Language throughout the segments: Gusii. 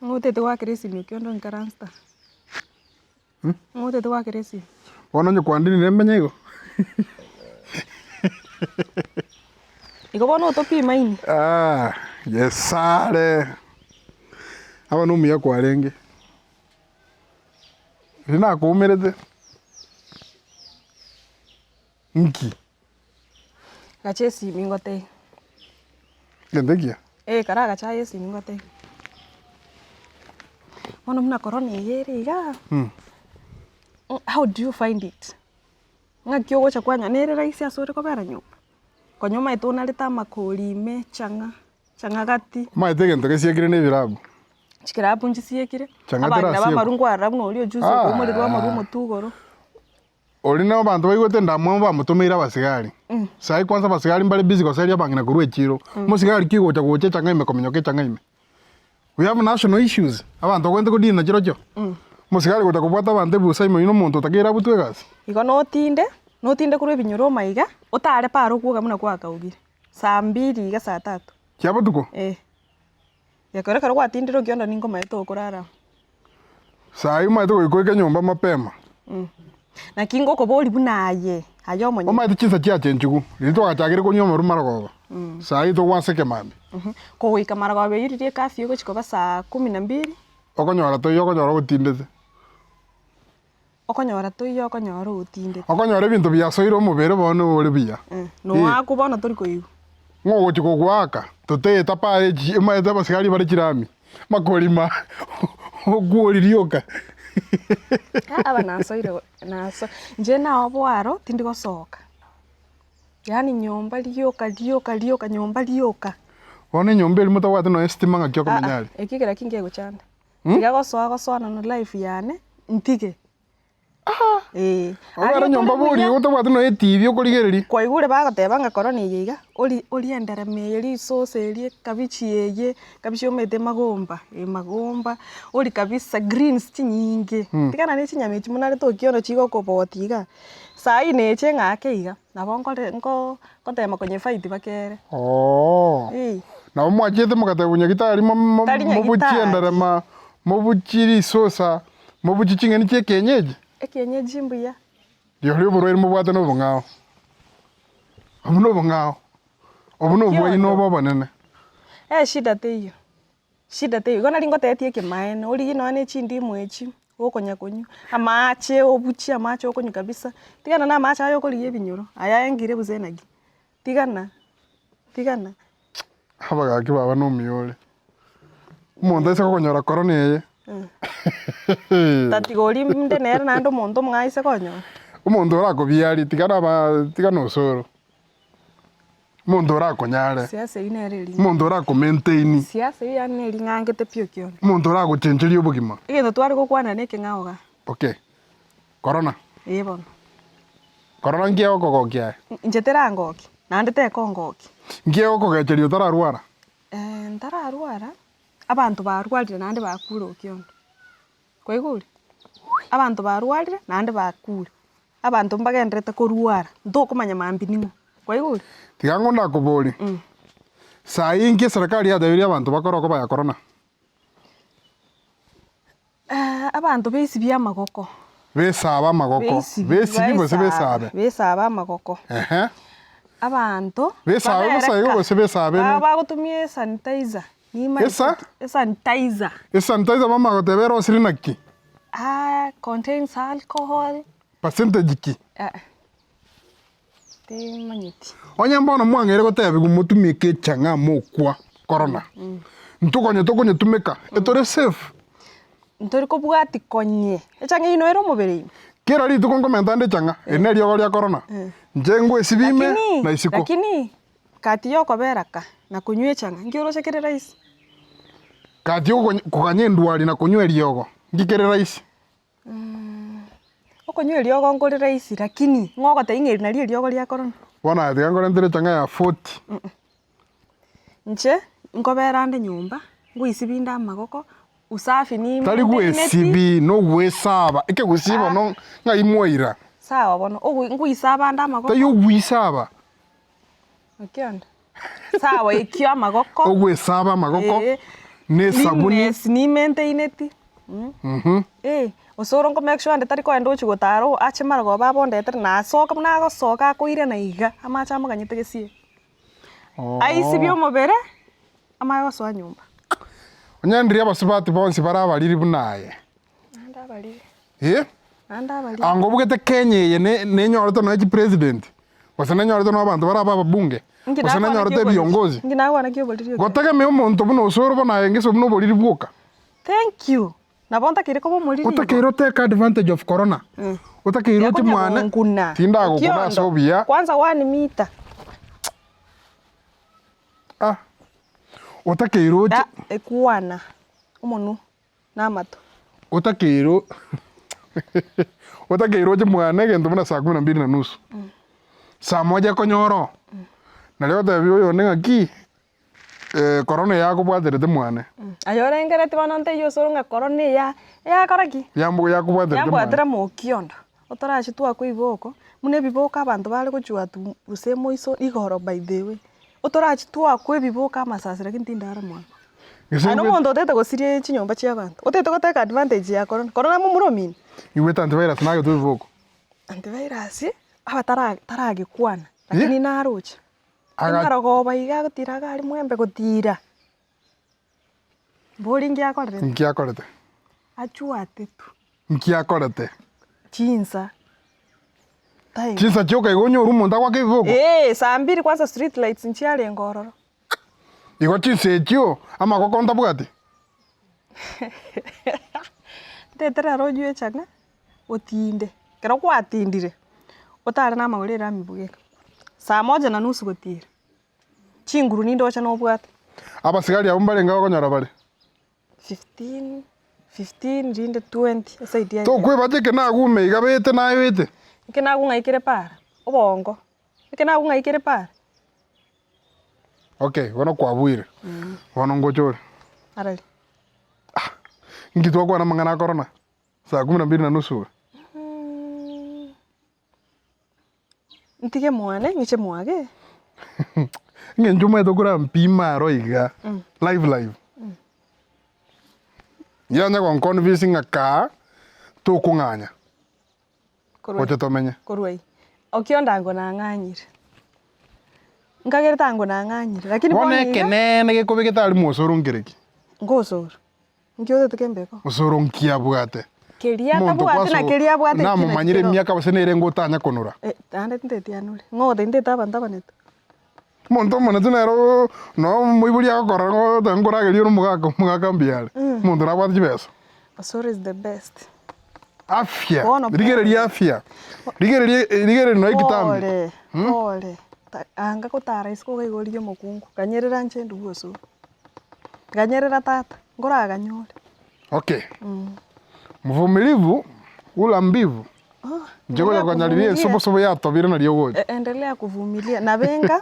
Ng'o otete goakera esimi okio onde oinkaransta? Ng'o otete goakera esimi? Bono onye kwandinire mbenye igo. Igo bono otopimaini. Ah, Gesare. Aba nomuya kwarenge. Riria nakoumerete, nki? Gacha esimi ngotebie. Gento ekiya? Eh karagacha aye esimi ngotebie. Bono buna korona eye ere igaa, how do you find it? Ng'aki ogocha kwanya nere rahisi ase ore kobera nyomba? Konya omanyete onarete amakori ime, chang'a, chang'a gati. Omanyete egento gesiekire na ebirabu. Chikirabu nchisiekire, Chang'a abang'ina terasiekwa. b'amarwa nkwarora buna oria ojuzi Ah. okoumorerwa amarwa omotwe igoro. Oria nabo abanto baigwete endamwamu bamotomeire abasigari. Sai kwanza abasigari mbare busy goseria abang'ina korwa echiro. Omosigari ki ogocha gocha echang'a ime kominyoka echang'a ime. We have national issues, abanto bagwenerete kodeal na chirochio. Omosigari gocha kobwata abanto ebusa ime oyio na omonto otakeire abutwe egasi. Igo notinde, notinde korwa ebinyoro omaiga, otare paro okwoga buna kwakaugire, saa mbili iga saa tatu. Chia botuko? Eh. Ekero ekero gwatindire okionda ninkomaete okorara. Saa eyio omanyete goika oike nyomba mapema. Naki ngokoboria buna aye, aye omonyene. Omanyete chinsa chiachenchigwa, riria twagachakire konywa amarwa marogoba, saa eyio togwasa ekemambia. Kogoika marogoba eyio riria ecurfew egochia koba saa kumi na mbili. Okonyora toiyo okonyora ogotindete. Okonyora toiyo okonyora otindete. Okonyora ebinto biasoire omobere bono ore buya. Noakwa bono tori koigwa. Ng'o ogochia kogoaka toteeta paa echi omanyete abasigari bare chirami bakorima okwori rioka. Aba nasoire naso inche naoboa aro tindi gosoka, yaani nyomba rioka rioka rioka nyomba rioka. Bono enyomba eria motabwati nonya estima ng'aki okomenya aria? Aa ekio kera ki nkegochanda. Tiga gosoa gosoana na life yane ntige. Eeh. Obere Aria nyomba tore bori buya. igo otabwati nonya etibi okorigereria. Kwaigure bagoteba ng'a korona eye iga, ori orie enderema eye risosa eri ekabichi eye, ekabichi omanyete emagomba, emagomba, orie kabisa greens chinyinge, tigana na echinyama echi monarete okiona chigokoboti igaa, saii neche ng'ake iga, nabo nkore nko nkotema konyefight mpaka ere. Oo. Eeh. Nabo mwachiete mogatebwa nyagitari mo- mo- Tari mobuchie nyagitari. enderema, mobuchie risosa, mobuchie ching'eni chia ekienyeji. Ekienyeji mbuya. Rirorio oborwaire mobwate na obong'ao. Obwo na obong'ao. Obwo na obwaino obo obonene. Eh shida teiyo, shida teiyo, igo nari ngotebetie ekemaene, origie nonya na echindimu echi, okonya konywa, amache obuchie amache okonywa kabisa, tigana na amache aya okorigia ebinyoro, aya aengire busa energy, tigana, tigana. Abagaki baba nomuya ore. Omonto aise gokonyora korona eye. Tatiga oria inde nere naende omonto omong'ao aise konyora. Omonto orakobiarie tiga naba tiga nosoro. Omonto orakonyare. Siasa eyio nere eri. Omonto orako maintain. Siasa eyio yaani nere ing'angete pi okione. Omonto oragochencheria obogima. Egento tware gokwana na ekeng'ao igaa. Okay. Korona. Ee bono. Korona nki egokogokia aye? Inche terangoki, naende tekongokia. Nki egokogecheria otararwara? Ntararwara, abanto barwarire naende bakure okiondo. Kwaigure? Abanto barwarire naende bakure. Abanto mbagendererete korwara, ntokomanya mambia ning'o. Kwaigure? Tiga ng'o ndakoborie, saa eye inki eserekari yatebirie abanto bakore okoba ya korona? Abanto besibie amagoko. Besabe amagoko. Besibie, Besibie gose baesabe, besabe? Besabe amagoko. Ehe. Abanto, Besabe bosa igo gose besabe ba- bagotumia esanitizer, nimanyete Esa? ki, esanitizer. Esanitizer mama agoteba erosire naki? Contains alcohol. Percentage ki? Timanyeti. Onye mbono mwang'eire gotebigwa motumeke echang'aa mokwa korona, intwe konya tokonyetumeka, etore safe. Ntori kobwati konye, echang'a eyio noere omobere ime. Kera rituko nkomenta nde echang'a, eri neriogo ria korona, inche ngoesibia ime Lakini, na isiko. lakini kati ya okobera ka na konywa echang'a, nki oroche kere rahisi? Kati ya koganya endwari na konywa eriogo, nki kere rahisi? Okonywa eriogo nkore rahisi lakini ng'o ogotebia ng'a eri nario eriogo ria korona? Bono aye tiga nkorentere echang'a ya forty. Inche, nkobera ande nyomba, ngoisibia inde amagoko, usafi ni Tari gwesibi, nogwesaba, ekegusii bono ng'ai mwaira? Sawa bono, ogoi ngoisaba ande amagoko. Tari ogwisaba. Okionda. Sawa ekio amagoko. Ogwesaba amagoko, Ee. Na esabuni. Cleanness nimaintaineti, eh, osoro nko make sure ande tari kogenda gochia gotara oo ache marogoba abondetere nasoka buna agosoka akoirana iga, amache amoganyete gesieri. Aisibie omobere, amanye gosoa nyomba. Onye ndiria abasubati bonsi bare abariri buna aye. Naende abariri. Eh? Naende abariri. Anga obugete Kenya eye ne- nenyorete nonya chipresident, gose nenyorete nonya abanto bare ababunge, Inki gose nakwana nenyorete ki oboriri? ebiongozi. Inki nakwana ki oboriri okia? Gotegemea omonto buna osoro bono aye ngese buna oboriri bwoka. Thank you. Nabo ntakeire koba omoriri igo. Otakeire otake advantage of corona. Otakeire oche mwane, Yakonyagonguna. tindagokuna ase Okiondo. obuya. Kwanza one meter. Ah, otakeire oche. Ah, ekwana omonwe na amato. Otakeire otakeire oche mwane egento buna saa kumi na mbili na nusu. Saa moja ekonyora oo, nario ogotebi oyonde ng'aki, korona eye yakobwaterete mwane. Aye orengereti bono ntaiyo osoro ng'a korona eya eyakora ki? Yambo yakobwaterete mwane. Yambwatera mokiondo, otorachi twakwa iboko, buna ebiboko abanto bare gochua tu gose moiso igoro by the way, otorachi twakwa ebiboko amasasi lakini tindara mwane. Gese Aye na igwe- omonto otagete gosiria chinyomba chia abanto, otagete gotake advantage ya korona, korona momura omino? Igwete antivirus nagetwe ebiboko. Antivirus, aba tara taragekwana, lakini naroche. Aga- Amarogoba iga agotira iga aria mwembe gotira, mbori inki akorete? Inki akorete? Achwate tu. Inki akorete? Chinsa, time. Chinsa chioka igo onyore omonto agoaka ebiboko? Eeh, saa mbiri kwanza street lights nchiarenge ororo. Igo chinsa echio amagoko ntabwati? Ntete rero onywe echang'a, otinde, ekero gwatindire, otare na amagoro erami bweka, saa moja na nusu gotira, chinguru nindoche nobwate. Abasigari abwo mbarenge okonyora bare? 15, 15 rinde 20 esaidi ya Tokwebata eke nagume iga bete naye bete? Eke nagung'aikire para, obongo, eke nagung'aikire para. Okay, bono kwabuire, bono ngocha ore. Arari. Ah, inki twakwana amang'ana a korona? Saa kumi na mbili na nusu iga. Ntige mwane, ng'iche mwage. Eng'encho omanyete okorampima aro iga, live live. Yanya gonconvince ng'a kaa, tokong'anya, Korwa gocha tomenye. Korwa ii, okionda ango nang'anyire, nkagerete ango nang'anyire, lakini Bono bono iga, ekeneene gekobegete aria mosoro nkereki? ngosoro, nki otete kembeko? Osoro nki abwate? Keria Omonto atabwati na kwaso keria abwate ekio naki namomanyire kero. emiaka gose nere ngotanya konora. Eh, naende tinteti anore, ng'o ogotebia ntete abanto abanetu? Omonto omonetu nere oo noo omoibori agokora ng'o nkorageria ore omogaka omogaka mbuya are, omonto nabwate chibesa. Osoro is the best. Afya, Bono rigereria afya, rigereria rigereria nonya ekitambe. Pore, pore, ta anga gotara isiko iga igo origie omokungu, ganyerera inche ndugu osoro, ganyerera tata, nkoraganyore. Okay, mvumilivu hula mbivu, inche Endelea gocha konyariria kuvumilia. esobosobo yatobire nario ogocha. E- Endelea kuvumilia, nabo enga,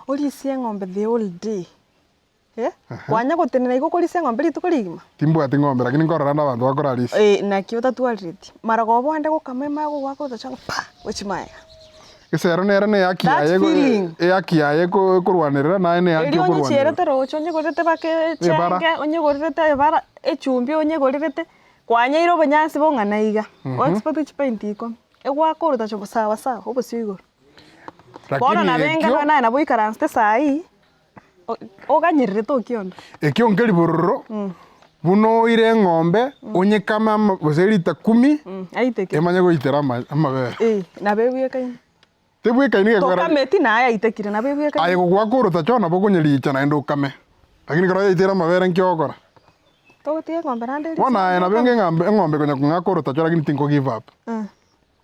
orisie eng'ombe the whole day, eh, kwanya gotenena igo okorisia eng'ombe rituko rigima? Timbwati ng'ombe lakini nkorora ande abanto bakorarisia. Eh, naki otatwarereti, mara goba onde gokama ime agogoaka otacha ng'a pa, gochia magega. Esero nere ne haki That yaye feeling. ehaki yaye eko ekorwanerera naye ne haki Erio okorwanerera. onyechierete roche onyegorerete baka Ebara. echenge, onyegorerete ebara, echumbi onyegorerete, kwanyeire obonyansi bong'ana iga, o expect chipainti ikomi, egwaka orotacho bo sawa sawa, obosio igoro. Bono Lakini nabo enga ekio naye nabo oikaransete saa hii, o- oganyererete okionda. ekio nkeri bororo, buna oire eng'ombe onyekame ama gose rita kumi, Aiteke. emanye goitera ama amabere. Eh, nabo ebwekaine. Tebwekaini gekogera Tokameti naye aitekire nabo ebwekaine. aye gogoaka orotacho nabo okonyericha naende okame, lakini ekero yaiteire amabere nki ogokora? Togotiga eng'ombe naende eria Bono aye nabo enga eng'ambe eng'ombe konya kong'aka orotacho lakini tinko give up.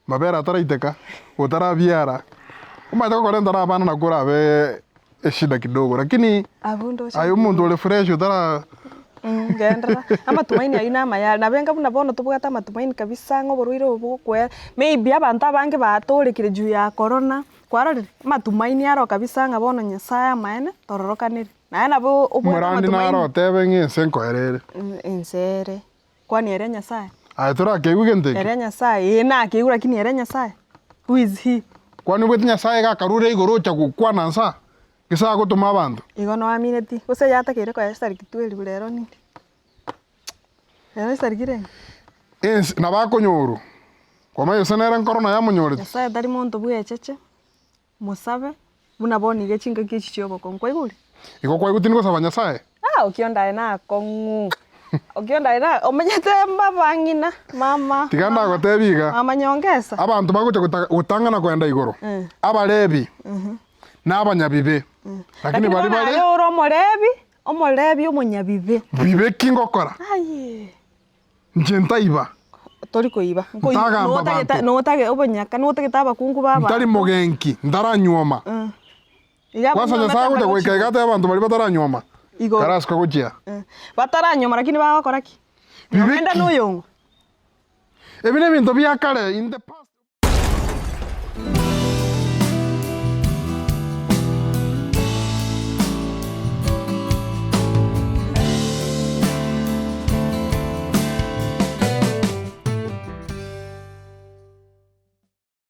Mabere ataraiteka, otarabiara, omanyete gokorentana abana nakwo orabe eshida kidogo lakini Abwo ndoche aye omonto ore fresh otara Genderera, amatumaini ayio namaya are, nabo enga buna bono tobwate amatumaini kabisa ng'a oborwaire obo bogokwera, maybe abanto abange batorekire juu ya korona, kwarorire, amatumaini aro kabisa ng'a bono Nyasaye amaene, tororokanere. Naye nabo obwate Omorandi naro amatumaini. otebe ng'a ense nkoera ere. Ense ere. Kwani ere Nyasaye? Aye torakeigwe gento eke? Ere Nyasaye, ee nakeigwe lakini ere Nyasaye? Who is he? Kwani obwete Nyasaye iga akarure igoro ocha gokwana nsa? Gese agotoma abanto. Igo noamineti, gose yatakeire koya chitariki twelve rero nindi? Rero chitariki rende? Ense nabo akonyorwa, kwamanya gose nere nkorona yamonyorete. Nyasaye tari monto bwecheche, mosabe, buna bono iga chingaki echi chia obokong'u, kwaigure? Igo kwaigwa tindi gosaba Nyasaye? Ah okio ndaye nakong'u, okio ndaye na omanyete mabang'ina, mama, Tiga ndagotebie iga, mama nyongesa. abanto bagocha gota gotang'ana kogenda igoro, Abalevi, na abanyabibe, lakini Lakini baria bono bare aye ore omorebi, omorebi omonyabibe. Bibe ki ngokora? Aye. Inche ntaiba. Tori koiba. Nkoiba. Ntagamba Notagete abanto. notagete obonyaka, notagete abakungu ba Ntari abanto. mogenki, ntaranyuoma. Iga Kwanza abanyuomete Nyasaye agocha mbare goika iga gochia. atebe abanto baria bataranyuoma, Igoro. karasuka gochia. Bataranyuoma lakini bagokora ki? Bibe Nogenda ki? noyong'o. Ebi nebinto bia kare in the past.